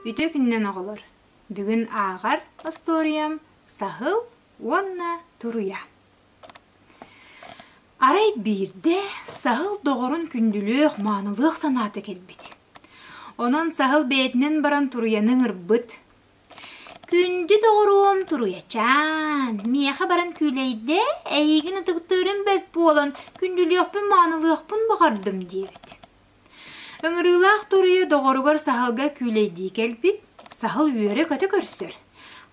Үтүө күнүнэн оҕолор! Бүгүн ааҕар остуоруйам Саһыл уонна Туруйа. Арай биирдэ саһыл доҕорун күндүлүөх, маанылыах санаата кэлбит. Онон саһыл бэйэтинэн баран туруйаны ыҥырбыт. Күндү доҕоруом Туруйачаан, миэхэ баран күүлэйдэ, эйигин ытыктыырым бэрт буолан күндүлүөхпүн-маанылыахпын баҕардым диэбит. Ыҥырыылаах туруйа доҕоругар саһылга күүлэйдии кэлбит, саһыл үөрэ-көтө көрсөр.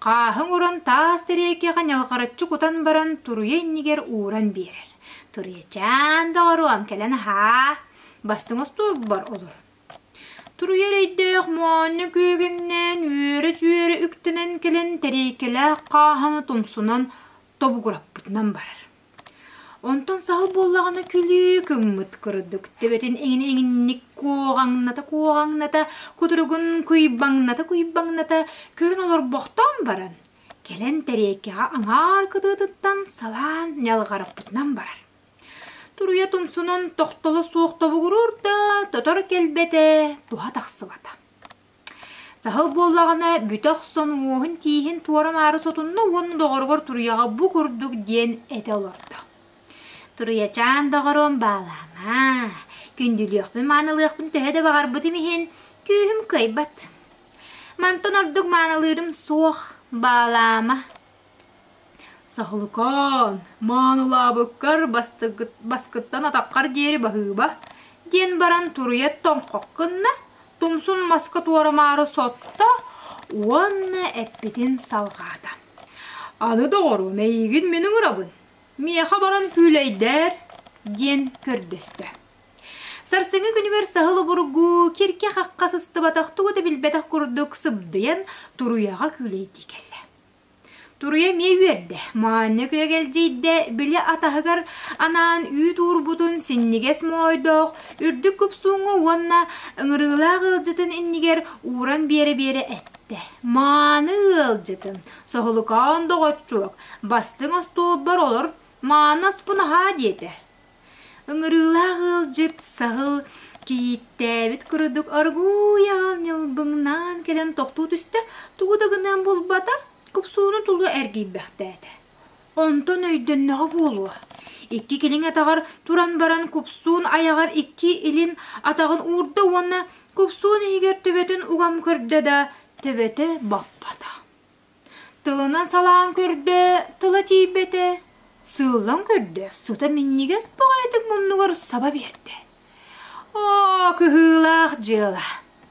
Хааһын уран таас тэриэкэҕэ ньалҕараччы кутан баран туруйа иннигэр ууран биэрэр. Туруйачаан доҕоруом кэлэн аһаа, бастыҥ остуолбар олор. Туруйа эрэйдээх моонньо күөгэҥнээн үөрэ-дьүөрэ үктэнэн кэлэн тэриэкэлээх хааһыны тумсунан тобугураппытынан барар. Онтон саһыл буоллаҕына күлүү гыммыт курдук, төбөтүн эҥин-эҥинник куоҕаҥната-куоҕаҥната, кутуругун куйбаҥната-куйбаҥната көрөн олорбохтоон баран, кэлэн тэриэкэҕэ аҥаар кытыытыттан салаан ньалҕараппытынан барар. Туруйа тумсунан тохтоло суох тобугуруур да, тотор кэлбэтэ, туһа тахсыбата. Саһыл буоллаҕына бүтэ охсон уоһун-тииһин туора-маары сотунна уонна доҕоругар туруйаҕа бу курдук диэн этэ олордо: «Туруйачаан доҕоруом баалаама, күндүлүөхпүн-маанылыахпын төһө да баҕарбытым иһин, күүһүм кыайбат. Мантан ордук маанылыырым суох, баалаама «Саһылыкаан, маанылаабыккар баскыттан атаххар диэри баһыыба» диэн баран туруйа тоҥхох гынна, тумсун маска туорамаары сотто уонна эппитин салҕаата: «Аны доҕоруом, эйигин мин ыҥырабын, миэхэ баран күүлэйдээр» диэн көрдөстө. Сарсыҥҥы күнүгэр саһыл обургу киркэ-хахха сыстыбатах тугу да билбэтэх курдук сыбдыйан туруйаҕа күүлэйдии кэллэ. Туруйа эмиэ үөрдэ, маанньа күөгэлдьийдэ, били атаһыгар анаан үүт уурбутун синньигэс моойдоох үрдүк купсууҥҥа уонна ыҥырыылаах ыалдьытын иннигэр ууран биэрэ-биэрэ эттэ: «Мааны ыалдьытым, соһулукаан доҕоччуок, бастыҥ остуолбар олор, мааны аспын аһаа» диэтэ. Ыҥырыылаах ыалдьыт саһыл кийииттээбит курдук оргууй аҕал ньылбыҥнаан кэлэн тохтуу түстэ, тугу да гыныан булбата, купсууну тула эргийбэхтээтэ. Онтон өйдөннөҕө буолуо. Икки килиҥ атаҕар туран баран купсуун айаҕар икки илин атаҕын уурда уонна купсуун иһигэр төбөтүн уган көрдө да, төбөтө баппата. Тылынан салаан көрдө, тыла тиийбэтэ, сыыллан көрдө, сыта минньигэс баҕайытык муннугар саба биэрдэ. Оо, кыһыылаах дьыала,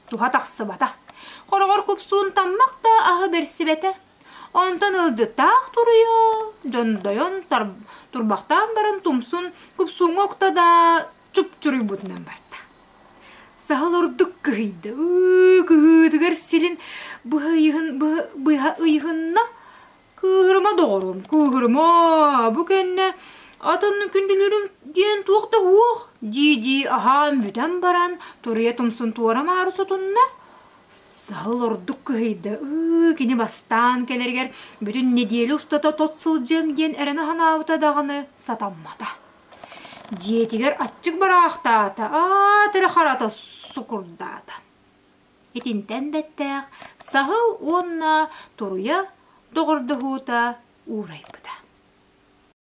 туһа тахсыбата. Хороҕор купсуун таммах да аһы бэрсибэтэ. Онтон ыалдьыттаах туруйа, дьондойон турбахтаан баран тумсун купсууҥҥа укта да чупчуруйбутунан барда. Саһыл ордук кыһыйда, ыы кыһыытыгар силин быһа ыйыһын быһа ыйыһынна. Кыыһырыма доҕорум, кыыһырыма, бу кэннэ атын күндүлүүрүм диэн туох да уох дии-дии аһаан бүтэн баран туруйа тумсун туора-маары сотунна. Саһыл ордук кыһыйда, ыы кини бастаан кэлэригэр бүтүн нэдиэлэ устата тот сылдьыам диэн эрэнэ санаабыта даҕаны сатаммата. Дьиэтигэр аччык бараахтаата, аат эрэ харата сукурдаата. Итинтэн бэттээх саһыл уонна туруйа доҕордоһуута уурайбыта.